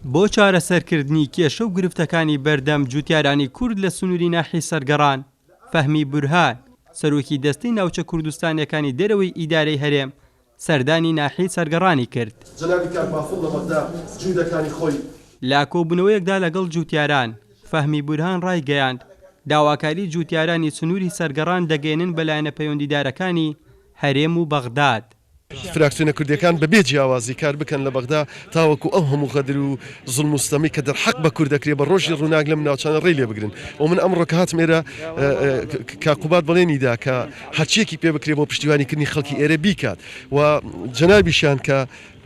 بۆ چارەسەرکردنی کێشە و گرفتەکانی بەردەم جوتیارانی کورد لە سنووری ناحیەی سەرگەڕان، فەهمی بورهان، سەرۆکی دەستەی ناوچە کوردستانییەکانی دەرەوەی ئیدارەی هەرێم، سەردانی ناحیەی سەرگەڕانی کرد. جەنابی کاک بافڵ لە بەغدا جوودەکانی خۆی. لە کۆبوونەوەیەکدا لەگەڵ جووتیاران، فەهمی بورهان ڕایگەیاند، داواکاری جووتیارانی سنووری سەرگەڕان دەگەیەنن بە لایەنە پەیوەندیدارەکانی هەرێم و بەغداد. فراکسیۆنە کوردیەکان بەبێ جیاوازی کار بکەن لە بەغدا تاوەکو ئەو هەموو غەدر و زوڵم و ستەمەی کە دەرحەق بە کورد دەکرێت بە ڕۆژی ڕووناک لەم ناوچانە ڕێی لێ بگرن و من ئەمڕۆ کە هاتم ئێرە کاک قوباد بەڵێنی دا کە هەرچیەکی پێ بکرێت بۆ پشتیوانی کردنی خەڵکی ئێرە بیکات و جەنابیشیان کە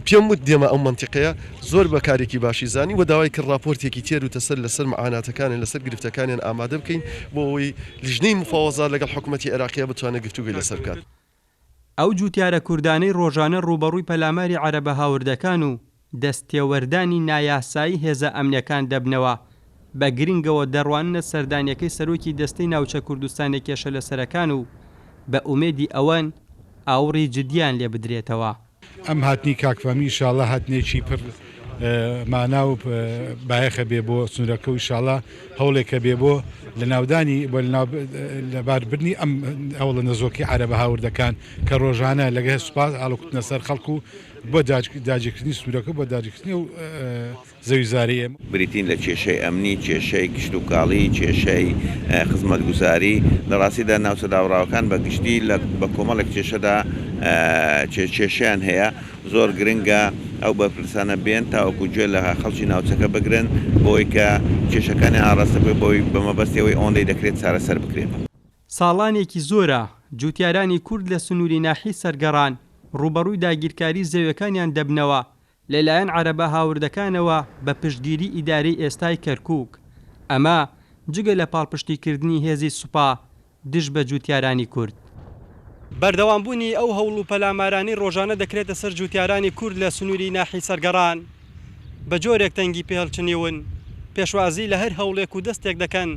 پێم وت دێمە ئەو مەنتیقەیە زۆر بە کارێکی باشی زانی و داوای کرد ڕاپۆرتێکی تێر و تەسەل لەسەر معاناتەکانیان لەسەر گرفتەکانیان ئامادە بکەین بۆ ئەوەی لیژنەی مفاوەزات لەگەڵ حکومەتی عێراقیا بتوانێت گفتوگۆی لەسەر بکات. ئەو جووتیارە کوردانەی ڕۆژانە ڕووبەڕووی پەلاماری عەرەبە هاوردەکان و دەستتێوەردانی نایاسایی هێزە ئەمنیەکان دەبنەوە، بە گرنگەوە دەڕواننە سەردانیەکەی سەرۆکی دەستەی ناوچە کوردستانیە کێشەلەسەرەکان و بە ئومێدی ئەوەن ئاوڕی جدیان لێ بدرێتەوە. ئەم هاتنی کاک فەهمی ئیشاڵا هاتنێکی پڕ مانا و بایەخە بێ بۆ سنوورەکە و ئیشاڵا هەوڵێکە بێ بۆ لەناودانی بۆ لەباربردنی ئەم هەوڵە نەزۆکی عەرەبە هاوردەکان کە ڕۆژانە لەگەڵ سوپاس ئاڵوکوتنە سەر خەڵک و بۆ داگیرکردنی سنوورەکە بۆ داگیرکردنی ئەو زەویزارەی ئێمە. بریتین لە کێشەی ئەمنی، کێشەی کشتوکاڵی، کێشەی خزمەتگوزاری، لە ڕاستیدا ناوچە دابڕاوەکان بە گشتی لە بە کۆمەڵێک کێشەدا کێشەیان هەیە، زۆر گرنگە ئەو بەرپرسانە بێن تاوەکو گوێ لە خەڵکی ناوچەکە بگرن بۆی کە کێشەکانیان ئاڕاستە بکرێت بۆی بە مەبەستی ئەوەی ئەوەندەی دەکرێت چارەسەر بکرێت. ساڵانێکی زۆرە جوتیارانی کورد لە سنووری ناحیەی سەرگەڕان ڕووبەڕووی داگیرکاری زەویەکانیان دەبنەوە لەلایەن عەرەبە هاوردەکانەوە بە پشتگیری ئیدارەی ئێستای کەرکوک، ئەمە جگە لە پاڵپشتیکردنی هێزی سوپا دژ بە جوتیارانی کورد. بەردەوامبوونی ئەو هەوڵ و پەلامارانەی ڕۆژانە دەکرێتە سەر جوتیارانی کورد لە سنووری ناحیەی سەرگەڕان بە جۆرێک تەنگی پێهەڵچنیون، پێشوازی لە هەر هەوڵێک و دەستێک دەکەن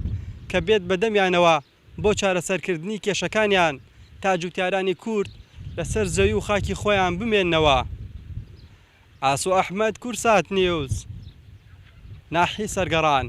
کە بێت بە دەمیانەوە بۆ چارەسەرکردنی کێشەکانیان تا جوتیارانی کورد لەسەر زەوی و خاکی خۆیان بمێننەوە. ئاسۆ ئەحمەد، کوردسات نیوز، ناحیەی سەرگەڕان.